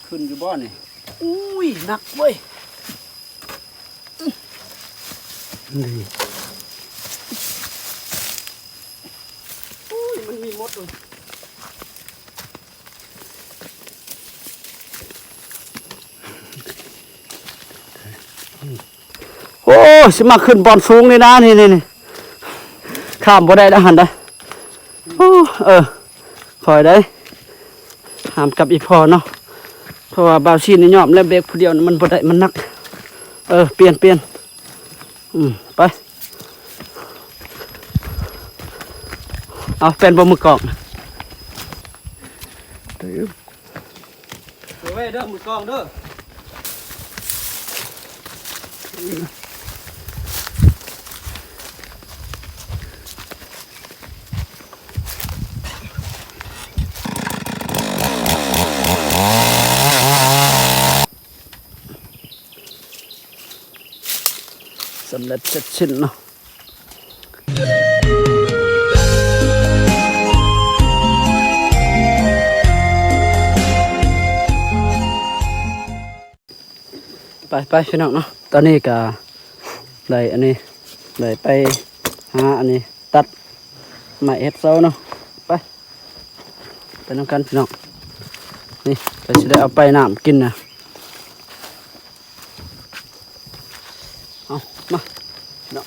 ຂຶ້ນຢູ່ບໍ່ນີ້? ອຸ້ຍ ໜັກເວີຍ. ນີ້ ອຸ້ຍ ມັນມີມົດເລີຍ. ໂອ້ຍ ຊິມາຂຶ້ນບ່ອນສູງນີ້ນະ ນີ້ໆໆ ຂ້າມບໍ່ໄດ້ແລ້ວຫັ້ນໄດ໋. ໂອ້ ເອີ ຄ່ອຍໄດ໋ ຫ້າມກັບອີ່ພໍ່ເນາະ ເພາະວ່າບ່າວຊີນນີ້ຍອມແລ້ວ ແບກຜູ້ດຽວນີ້ມັນບໍ່ໄດ້ ມັນໜັກ. ເອີ ປ່ຽນ ປ່ຽນ ອືມ ໄປ ເອົາ ແປນບໍ່ມືກອງ ໄປເດີ ມືກອງເດີ. ສຳເລັດເສັດສິ້ນເນາະ. ໄປໆ ພີ່ນ້ອງເນາະ ຕອນນີ້ກະໄດ້ອັນນີ້ ໄດ້ໄປຫາອັນນີ້ ຕັດໄມ້ເຮັດເສົາເນາະ. ໄປ ໄປນຳກັນພີ່ນ້ອງ. ນີ້ ໄປຊິໄດ້ເອົາໄປນ້ຳກິນນະ. ເອົາ ມາເນາະ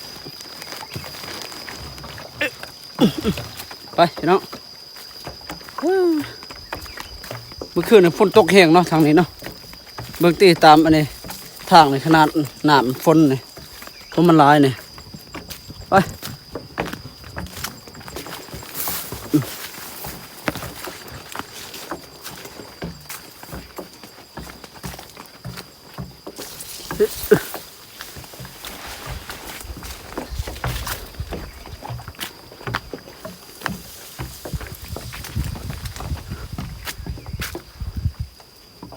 ໄປພີ່ນ້ອງ. ເມື່ອຄືນນີ້ຝົນຕົກແຮງເນາະ ທາງນີ້ເນາະ. ເບິ່ງຕິ ຕາມອັນນີ້ ທາງນີ້ ຂະໜາດນ້ຳຝົນນີ້ ເພາະມັນຫຼາຍນີ້. ໄປ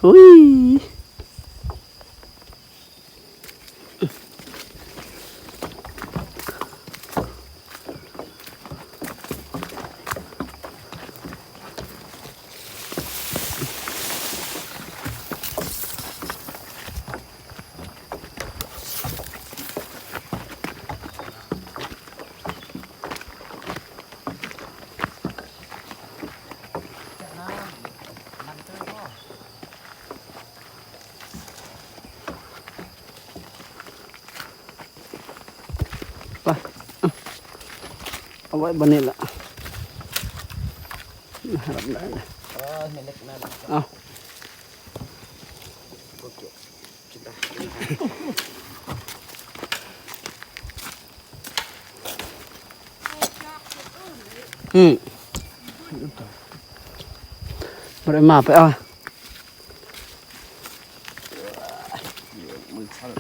ອຸ້ຍ. ໄປ ເອົາໄວ້ບ່ອນນີ້ລະ. ເອີ ແມ່ເຫຼັກນັ້ນ ເອົາ ໂອເຄ ກິນໄດ້. ອືມ ບໍ່ໄດ້ມາ ໄປເອົາ. ມືສັ່ນ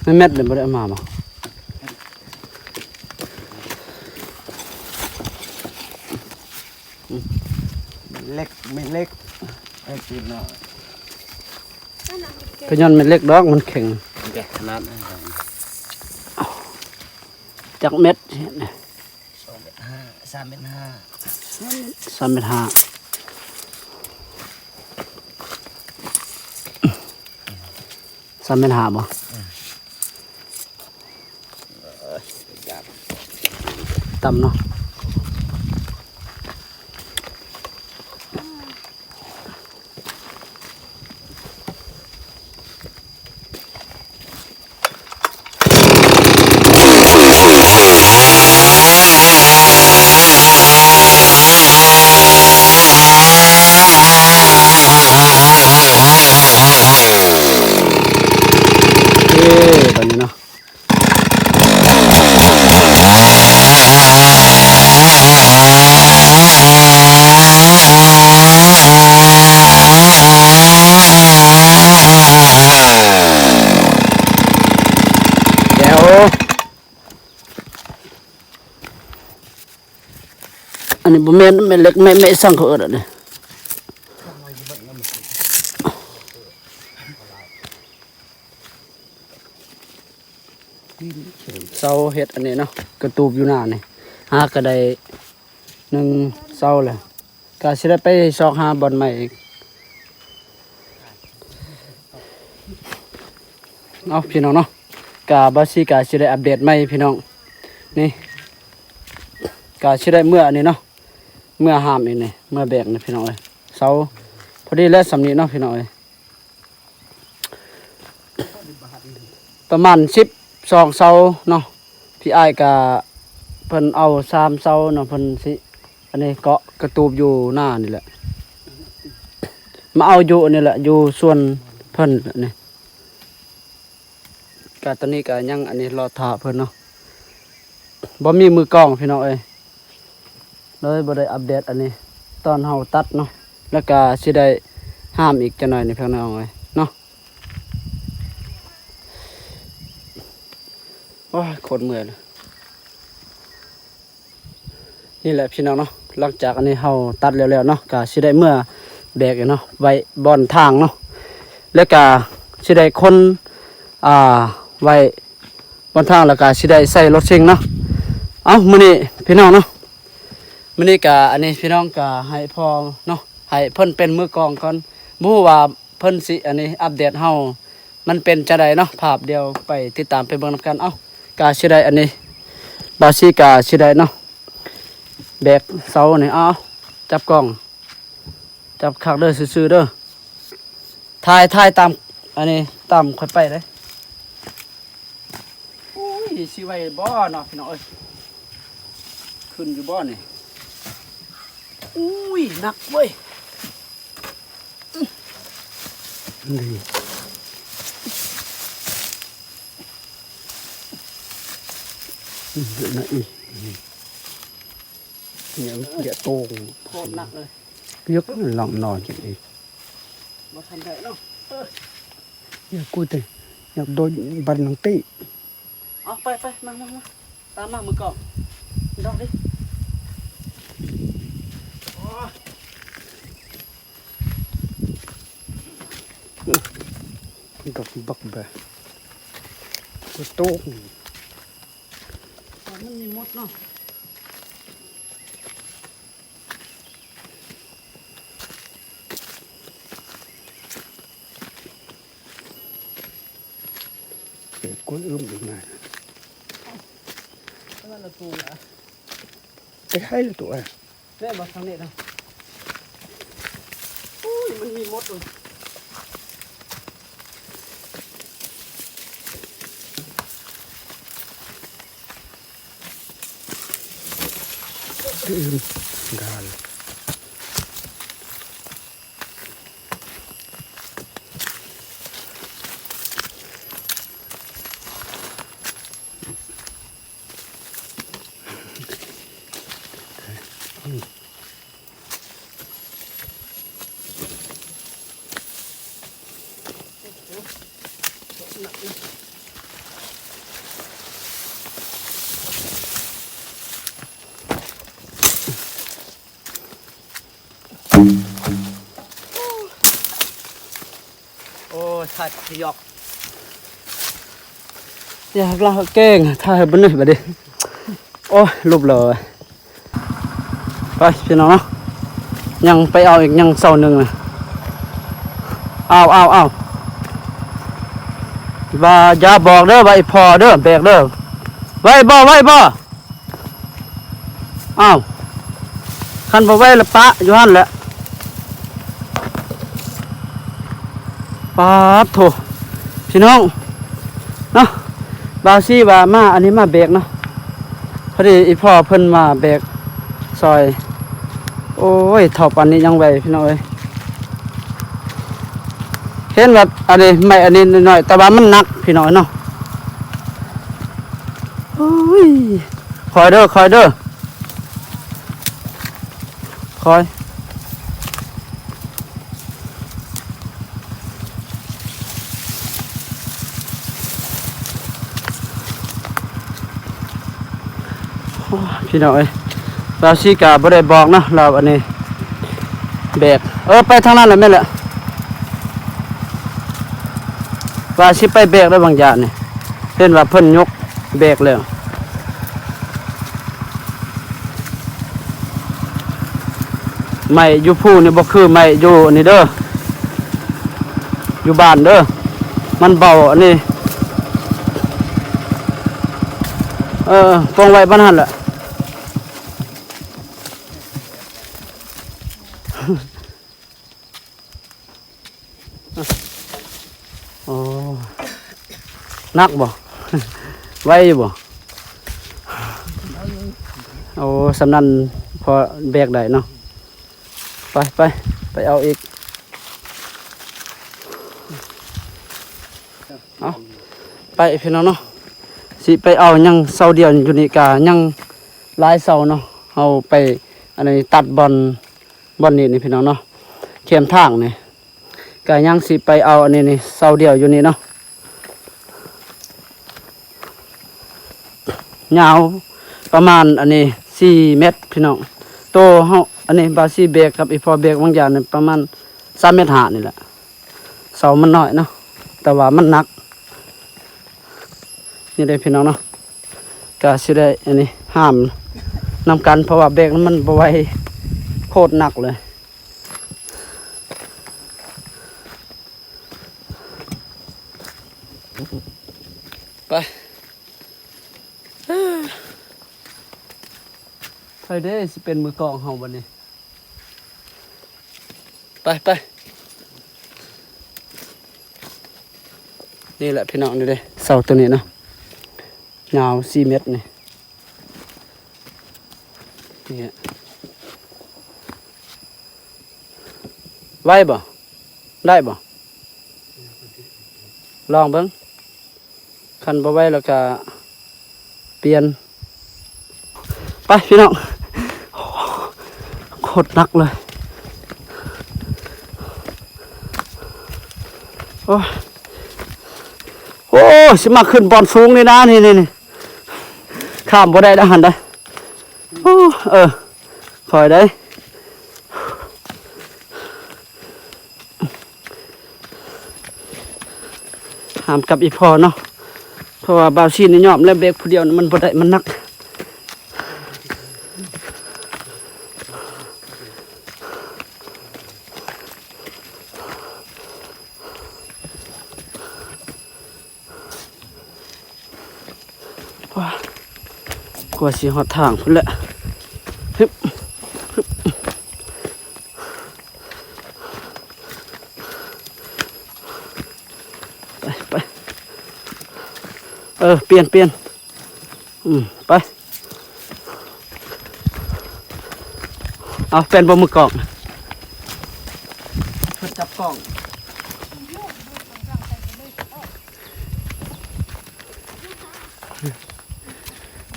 ແມ່ນແມັດເດ້ ບໍ່ໄດ້ເອົາມາບໍ່? ເຫຼັກ ແມ່ເຫຼັກ ໄອ້ຕີນນ້ອຍ ກະຍ້ອນແມ່ເຫຼັກດອກ ມັນແຂງ ແກ່ຂະໜາດນັ້ນ. ຈັກແມັດ? ສອງແມັດຫ້າ ສາມແມັດຫ້າ ສາມແມັດຫ້າ ສາມແມັດຫ້າບໍ່? ອືມ ຕ່ຳເນາະ. ເອີ ຕອນນີ້ເນາະ. ເ ບໍ່ແມ່ນແມ່ເຫຼັກ ແມ່ ແມ່ສັງເຂົາເອີ້ນອັນນີ້ ເສົາເຮັດອັນນີ້ເນາະ ກະຕູບຢູ່ໜ້ານີ້ ຫາກະໄດ້ໜຶ່ງເສົາແລ້ວ ກະຊິໄດ້ໄປຊອກຫາບ່ອນໃໝ່ອີກ. ເອົາ ພີ່ນ້ອງເນາະ ກະບ່າວສີກະຊິໄດ້ອັບເດດໃໝ່ພີ່ນ້ອງ ນີ້ ກະຊິໄດ້ເມືອອັນນີ້ເນາະ ເມືອຫາມອີກນີ້ ເມືອແບກນີ້ພີ່ນ້ອງເອີຍ ເສົາພໍດີແລ້ວສ່ຳນີ້ເນາະ ພີ່ນ້ອງເອີຍ. ປະມານສິບສອງເສົາເນາະ ພີ່ອ້າຍກະເພິ່ນເອົາສາມເສົາເນາະ ເພິ່ນຊິອັນນີ້ເກາະກະຕູບຢູ່ໜ້ານີ້ແຫຼະ ມາເອົາຢູ່ອັນນີ້ແຫຼະ ຢູ່ສວນເພິ່ນນີ້ ກະຕອນນີ້ກະຍັງອັນນີ້ລໍຖ້າເພິ່ນເນາະ ບໍ່ມີມືກ້ອງພີ່ນ້ອງເອີຍ ເລີຍບໍ່ໄດ້ອັບເດດອັນນີ້ ຕອນເຮົາຕັດເນາະ ແລ້ວກະຊິໄດ້ຫາມອີກຈັກໜ້ອຍນີ້ພີ່ນ້ອງເອີຍເນາະ. ໂອ້ຍ ໂຄດເມື່ອຍເລີຍ ນີ້ແຫຼະພີ່ນ້ອງເນາະ ຫຼັງຈາກອັນນີ້ເຮົາຕັດແລ້ວໆເນາະ ກະຊິໄດ້ເມືອແບກເນາະ ໄວ້ບ່ອນທາງເນາະ ແລ້ວກະຊິໄດ້ຂົນ ອ່າ ໄວ້ ບ່ອນທາງ ແລ້ວກະຊິໄດ້ໃສ່ລົດເຊັງເນາະ. ເອົ້າ ມື້ນີ້ພີ່ນ້ອງເນາະ ມື້ນີ້ກະອັນນີ້ພີ່ນ້ອງກະໃຫ້ພໍ່ເນາະ ໃຫ້ເພິ່ນເປັນມືກ້ອງກ່ອນ ບໍ່ຮູ້ວ່າເພິ່ນຊິອັນນີ້ອັບເດດເຮົາມັນເປັນຈັ່ງໃດເນາະ ພາບດຽວໄປຕິດຕາມໄປເບິ່ງນຳກັນ. ເອົ້າ ກະຊິໄດ້ອັນນີ້ ບ່າວສີກະຊິໄດ້ເນາະ ແບກເສົານີ້ ເອົາ ຈັບກ້ອງ ຈັບຄັກເດີ ຊື່ໆເດີ ຖ່າຍ ຖ່າຍຕາມ ອັນນີ້ ຕາມຂ້ອຍໄປເດ້. ໂອ້ຍ ຊິໄຫວບໍ່ເນາະ ພີ່ນ້ອງເອີຍ ຂຶ້ນຢູ່ບໍ່ນີ້? ໂອ້ຍ ໜັກເວີຍ ນີ້ ນີ້ນະອີ ນີ້ ເຍ ໂຕ ໂຄດໜັກເລີຍ ເຍ ລອງນອນຈັງອີ ບໍ່ທັນໄດ້ເນາະ ເອີ ຢາກກູເຕ ຢາກໂດນບັນນັງຕິ ເອົາ ໄປ ໄປ ມາ ມາ ມາ ຕາມມາ ມືກ້ອງ ດອກດິ ໂອ້ຍ ດອກບັກແບ ໂຕ ມັນມີມົດເນາະ ເກີດກ້ວຍອຶ້ມອີກນະ ແຕ່ໃຫ້ລະຕົວ ແມ່ນບໍ່ທາງນີ້ນະ ໂອ້ຍ ມັນມີມົດ ອື່ນ ການ ໂອ້ຍ ຖ່າຍກະຍອກ ຢາກລາວເກັ່ງ ຖ່າຍໃຫ້ເບິ່ງໜ້ອຍບາດນີ້ ໂອ້ຍ ຫຼຸບເລີຍ ໄປພີ່ນ້ອງເນາະ ຍັງໄປເອົາອີກ ຍັງເສົາໜຶ່ງນະ ເອົາ ເອົາ ເອົາ ວ່າຢ່າບອກເດີ ວ່າອີ່ພໍ່ເດີ ແບກເດີ ໄຫວບໍ່ ໄຫວບໍ່? ອ້າວ ຄັນບໍ່ໄຫວລະປະຢູ່ຫັ້ນແຫຼະ ປາດໂທ້ ພີ່ນ້ອງເນາະ ບ່າວຊີວ່າມາ ອັນນີ້ມາແບກເນາະ ພໍດີອີ່ພໍ່ເພິ່ນມາແບກຊອຍ ໂອ້ຍ ເຖົ້າປານນີ້ຍັງໄຫວ ພີ່ນ້ອງເອີຍ ເຫັນວ່າອັນນີ້ໄມ້ອັນນີ້ໜ້ອຍໆ ແຕ່ວ່າມັນໜັກ ພີ່ນ້ອງເນາະ ໂອ້ຍ ຄ່ອຍເດີ ຄ່ອຍເດີ ຄ່ອຍ ໂອ້ຍ ພີ່ນ້ອງເອີຍ ລາວຊີກະບໍ່ໄດ້ບອກເນາະ ລາວອັນນີ້ແບກ ເອີ ໄປທາງນັ້ນແຫຼະ ແມ່ນແຫຼະ ວ່າຊິໄປແບກໄດ້ບາງຢ່າງນີ້ ເຫັນວ່າເພິ່ນຍົກແບກແລ້ວ. ໄມ້ຢູ່ພູນີ້ບໍ່ຄືໄມ້ຢູ່ອັນນີ້ເດີ ຢູ່ບ້ານເດີ ມັນເບົາອັນນີ້ ເອີ ປ່ອງໄວ້ບ້ານຫັ້ນແຫຼະ. ໂອ້ ໜັກບໍ່? ໄວຢູ່ບໍ່? ໂອ້ ສ່ຳນັ້ນພໍແບກໄດ້ເນາະ. ໄປ ໄປ ໄປເອົາອີກ. ເອົາ ໄປພີ່ນ້ອງເນາະ ຊິໄປເອົາ ຍັງເສົາດຽວຢູ່ນີ້ ກະຍັງຫຼາຍເສົາເນາະ. ເຮົາໄປອັນນີ້ຕັດບ່ອນ ບ່ອນນີ້ນີ້ພີ່ນ້ອງເນາະ ແຄມທາງນີ້ ກະຍັງຊິໄປເອົາອັນນີ້ນີ້ ເສົາດຽວຢູ່ນີ້ເນາະ ຍາວປະມານອັນນີ້ສີ່ແມັດພີ່ນ້ອງ. ໂຕເຮົາອັນນີ້ບ່າວຊີແບກກັບອີ່ພໍ່ແບກບາງຢ່າງນີ້ປະມານສາມແມັດຫ້ານີ້ແຫຼະ. ເສົາມັນນ້ອຍເນາະ ແຕ່ວ່າມັນໜັກ ນີ້ເດ້ພີ່ນ້ອງເນາະ. ກະຊິໄດ້ອັນນີ້ຫາມນຳກັນ ເພາະວ່າແບກມັນບໍ່ໄຫວ ໂຄດໜັກເລີຍ. ໄປ ໃຜເດ້ຊິເປັນມືກອງເຮົາບັດນີ້? ໄປ ໄປ ນີ້ແຫຼະພີ່ນ້ອງ ນີ້ເດ້ ເສົາໂຕນີ້ເນາະ ຍາວສີ່ແມັດນີ້ ນີ້ ໄຫວບໍ່? ໄດ້ບໍ່? ລອງເບິ່ງ. ຄັນບໍ່ໄຫວແລ້ວກະປ່ຽນ. ໄປພີ່ນ້ອງ ໂຄດໜັກເລີຍ. ໂອ້ຍ ໂອ້ຍ ຊິມາຂຶ້ນບ່ອນສູງນີ້ນະ ນີ້ໆໆ ຂ້າມບໍ່ໄດ້ດອກຫັ້ນໃດ. ໂອ້ ເອີ ຄ່ອຍໄດ໋. ຫາມກັບອີ່ພໍ່ເນາະ ເພາະວ່າບ່າວຊີນີ້ຍອມແລ້ວ ແບກຜູ້ດຽວມັນບໍ່ໄດ້ ມັນໜັກ. ກວ່າຊິຮອດທາງພຸ້ນແຫຼະ. ຮຶບ ຮຶບ ໄປ ໄປ ເອີ ປ່ຽນ ປ່ຽນ ອືມ ໄປ. ເອົາ ແມ່ນບໍ່ມືກອງ ເພິ່ນຈັບກ້ອງ.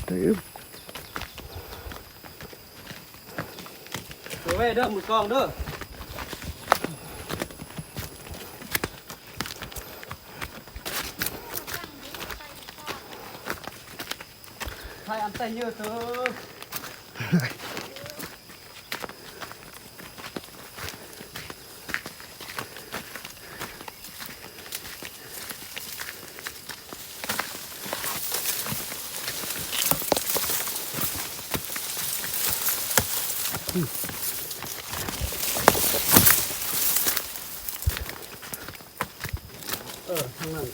ເອົາໄວ້ເດີ ມືກອງເດີ. ຖ່າຍອັນໃສ່ເຍອະເຕີ. ເອີ ທາງນັ້ນ.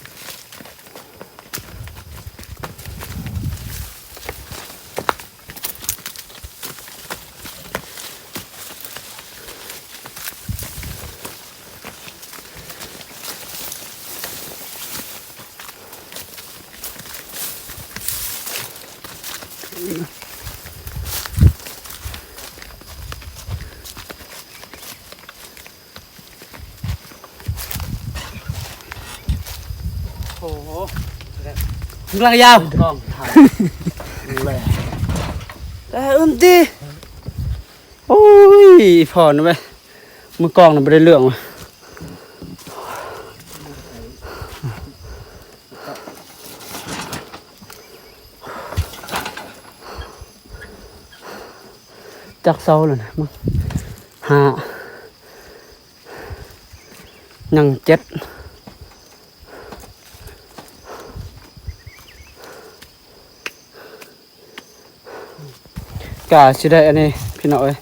ໂອ້ໂຫ ກຳລັງຍາວ ກ້ອງຖ່າຍ ແຕ່ອຶມຕິ. ໂອ້ຍ ພໍນະເວີຍ ມືກ້ອງນະບໍ່ໄດ້ເລື່ອງ. ໂ ຈັກເສົາແລ້ວນະ ຫ້າ ຍັງເຈັດ. ກະຊິໄດ້ອັນນີ້ພີ່ນ້ອງເອີຍ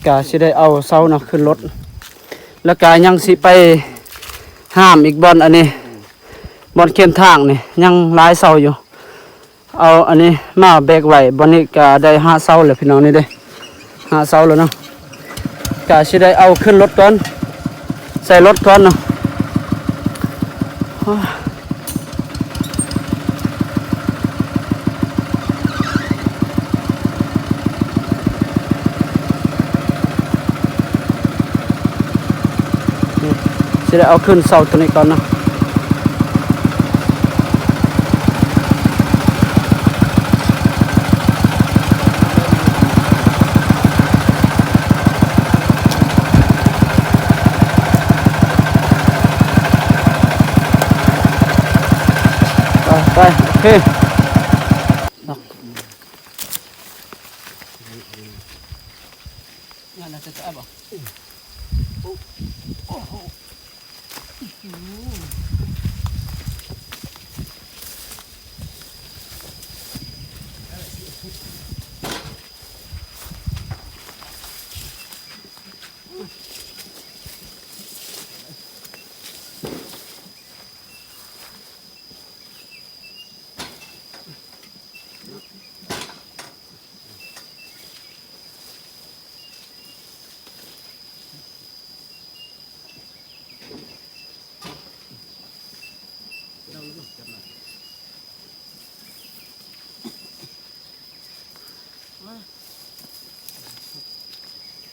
ກະຊິໄດ້ເອົາເສົາເນາະຂຶ້ນລົດ ແລ້ວກະຍັງຊິໄປຫ້າມອີກບ່ອນ ອັນນີ້ບ່ອນເຄມທາງນີ້ ຍັງຫຼາຍເສົາຢູ່. ເອົາອັນນີ້ມາແບກໄວ້ ບ່ອນນີ້ກະໄດ້ຫ້າເສົາແລ້ວພີ່ນ້ອງ ນີ້ເດ້ ຫ້າເສົາແລ້ວເນາະ. ກະຊິໄດ້ເອົາຂຶ້ນລົດກ່ອນ ໃສ່ລົດກ່ອນເນາະ. ນີ້ ຊິໄດ້ເອົາຂຶ້ນເສົາໂຕນີ້ກ່ອນເນາະ. ໄປ ໄປ ໂອເຄ. ງານໜ້າຈະຈັບບໍ່? ໂອ້ໂຫ.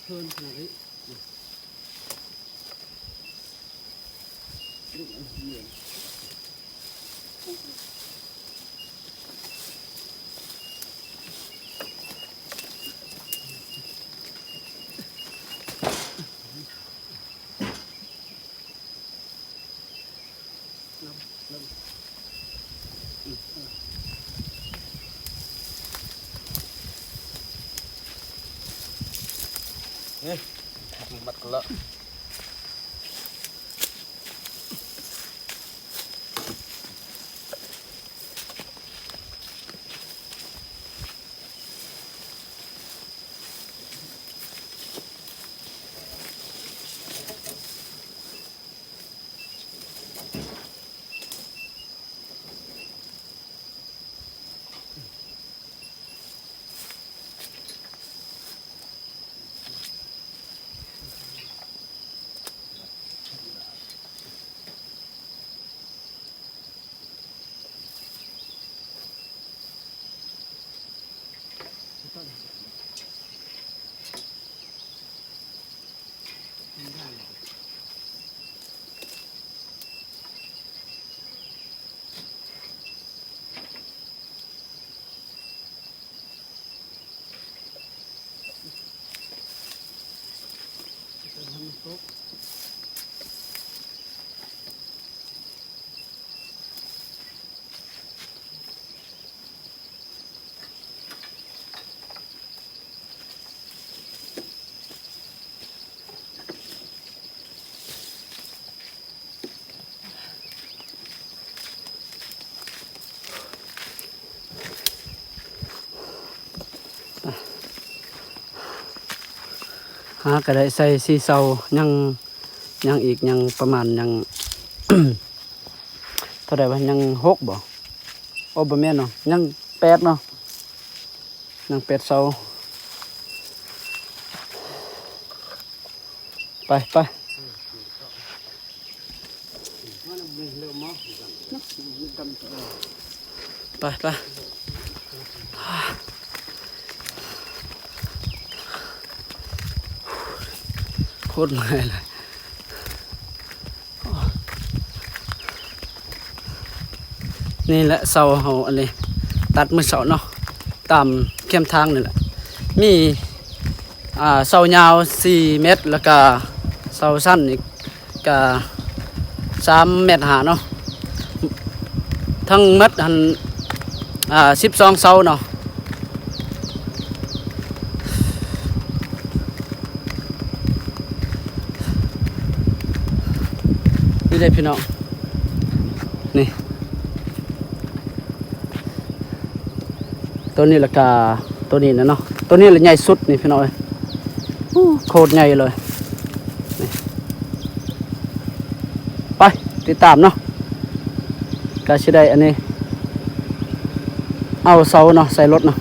ເພິ່ນຂະໜາດນີ້. ເອີ ມັດກັນລະ. ຫາກະໄດ້ໃສ່ສີ່ເສົາ ຍັງ ຍັງອີກ ຍັງປະມານ ຍັງ ເທົ່າໃດວະ ຍັງຫົກບໍ່? ໂອ້ ບໍ່ແມ່ນເນາະ ຍັງແປດເນາະ ຍັງແປດເສົາ. ໄປ ໄປ ໄປ ໄປ ໂຄດເມື່ອຍເລີຍ. ນີ້ແຫຼະເສົາເຮົາ ອັນນີ້ຕັດມື້ເຊົ້າເນາະ ຕາມແຄມທາງນີ້ແຫຼະ ມີ ອ່າ ເສົາຍາວສີ່ແມັດ ແລ້ວກະເສົາສັ້ນອີກກະສາມແມັດຫ້າເນາະ ທັງໝົດຫັ້ນ ອ່າ ສິບສອງເສົາເນາະ. ນີ້ເດ້ພີ່ນ້ອງ ນີ້ ໂຕນີ້ລະກະ ໂຕນີ້ນະເນາະ ໂຕນີ້ລະໃຫຍ່ສຸດນີ້ພີ່ນ້ອງເອີຍ. ໂອ້ ໂຄດໃຫຍ່ເລີຍ ນີ້ ໄປຕິດຕາມເນາະ ກະຊິໄດ້ອັນນີ້ ເອົາເສົາເນາະ ໃສ່ລົດເນາະ.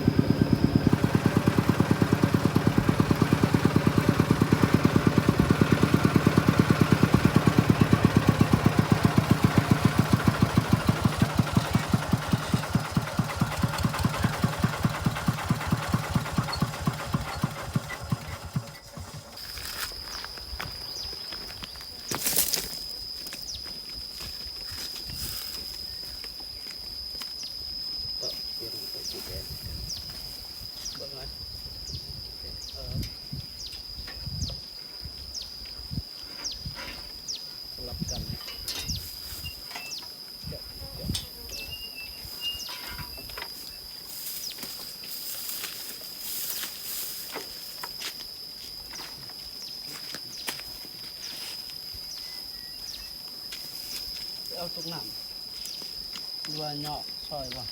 ເອົາຕົກນ້ຳ ຫຼືວ່າເຍາະຊອຍບໍ່?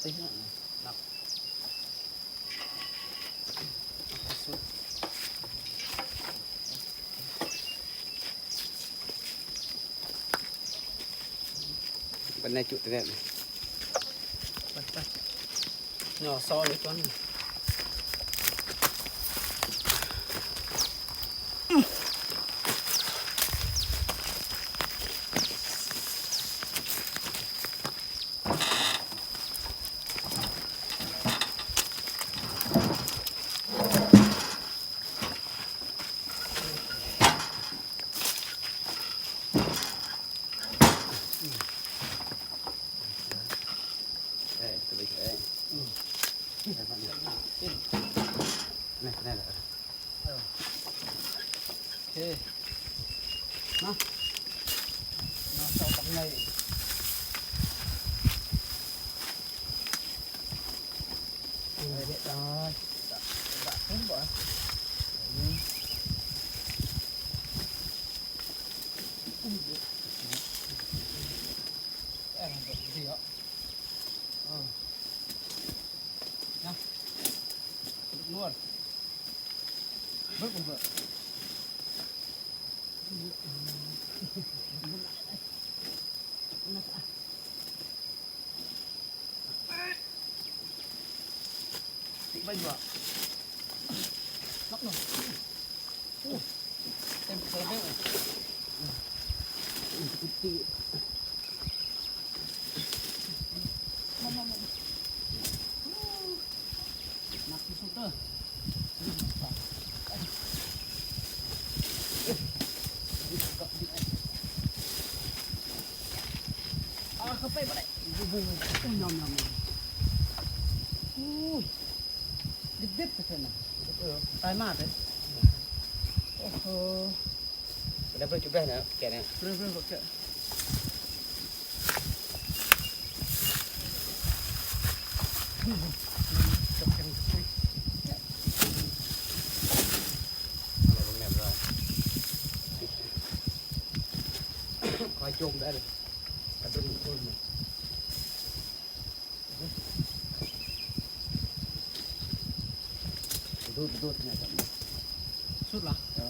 ຕິດໜັກ ໜັກທີ່ສຸດ. ບັນໄດຈຸດແທ້ ໄປ ໄປ ຫຍໍ້ຊອຍກ່ອນ. ໂອເຄ ມາ ມາເຂົ້າກັບໃນ ເອີ ເຮັດໄດ້ ດາກ ດາກ ດາກ ດາກ ເອີ ນະ ນວດ ເບິ່ງ ເບິ່ງ ເບິ່ງ ໄປຢູ່ ລັກໜ້ອຍ ໂອ້ ເຕັມເຕີເດີ ມາ ມາ ມາ ໜັກທີ່ສຸດເດີ ເອົາເຂົ້າໄປບໍ່ໄດ້ ໂອ້ຍ ຍອມ ຍອມ ຍອມ ໂອ້ຍ ດິບໆ ໄປເທື່ອນະ ເອີ ຕາຍມາກເດ້ ໂອ້ໂຫ ແລ້ວເພິ່ນຈຸດໄດ້ນະ ແກະນີ້ ເພິ່ນ ເພິ່ນກໍແກະ ຄອຍຈົມໄດ້ເລີຍ ກະດຸນຄົນ ດູດ ດູດ ເນຍ ສຸດລະ ເອີ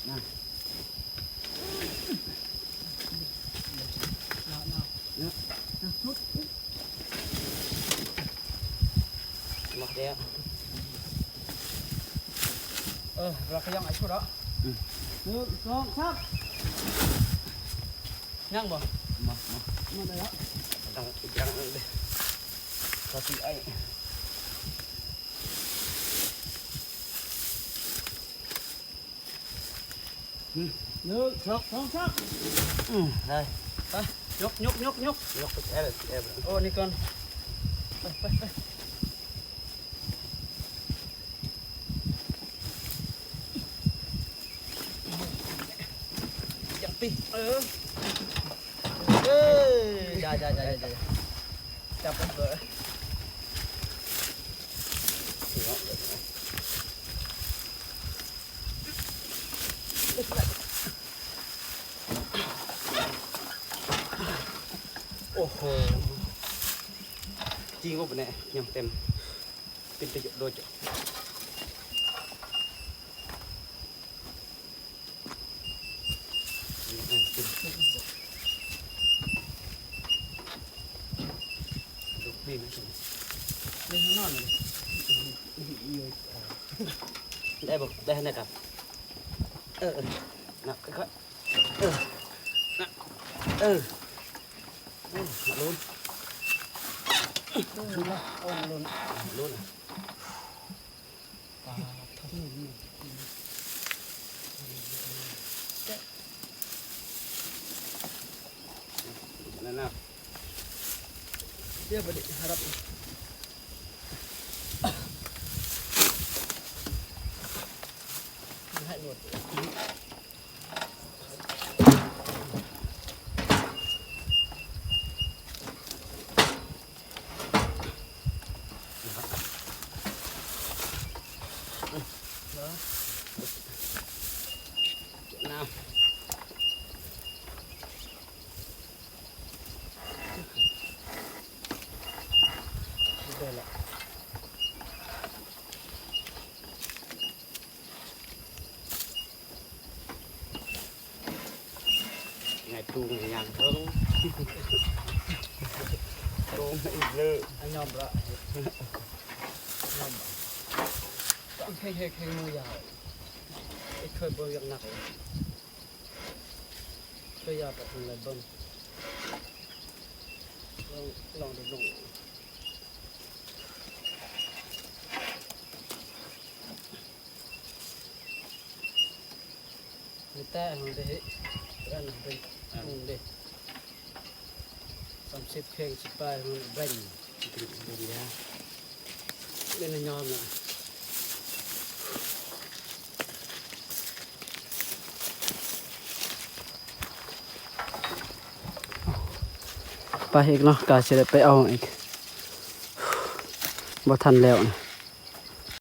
ນະ ນະ ນະ ນະ ສຸດ ມາແລ້ວ ເອີ ລະກະຍັງໄອສຸດເນາະ ອືມ ໜຶ່ງ ສອງ ສາມ ຍັງບໍ່? ມາ ມາ ມາໄດ້ລະ ຍັງ ຍັງເລີຍ ກະຊິໄອ ອືມ ໜຶ່ງ ສອງ ສາມ ອືມ ໄດ້ ໄປ ຍົກ ຍົກ ຍົກ ຍົກ ຍົກ ເອີ ເອີ ໂອ້ ນີ້ກ່ອນ ໄປ ໄປ ໄປ. ຢ່າຕິ ເອີ ເອີ ຢ່າ ຢ່າ ຢ່າ ຢ່າ ຢ່າ ຈັບໄປເບີ ເນາະ ແບບນີ້ ໂອ້ໂຫ ຈິງບໍ່ແນ່ ຍຳເຕັມ ເປັນປະໂຫຍດໂດຍ. ໄດ້ບໍ່? ໄດ້ຫັ້ນນະຄັບ ເອີ ເອີ ນະ ຄ່ອຍ ເອີ ນະ ເອີ ໂອ້ ລຸ້ນ ລຸ້ນ ລຸ້ນ ລຸ້ນ ປາດໂທ້ ນັ້ນນະ ດຽວບັດນີ້ຮັບ ໃຫ້ໂລດ. ງ່າຍຕູງຍ່າງເຖິງ ຕູງອີກເລີຍ ຍອມລະ ຍອມລະ ຕ້ອງເຄັ່ງເຮັດເຄັ່ງມືຍາວ ເຄີຍບໍ່ວຽກໜັກ ເຄີຍຢາກໄປເບິ່ງ ລອງ ລອງດູ ມີແຕ່ເຮົາໄດ້ເຮັດ ອັນນັ້ນເປັນ ອ່າ ກຸ້ງເດ້ ສາມສິບເພງ ສິບປາຍ ເຮົາແບ່ງ ເປັນ ເປັນຢາ ເປັນຍອມນະ ໄປອີກເນາະ ກະຊິໄດ້ໄປເອົາອີກ ບໍ່ທັນແລ້ວນະ.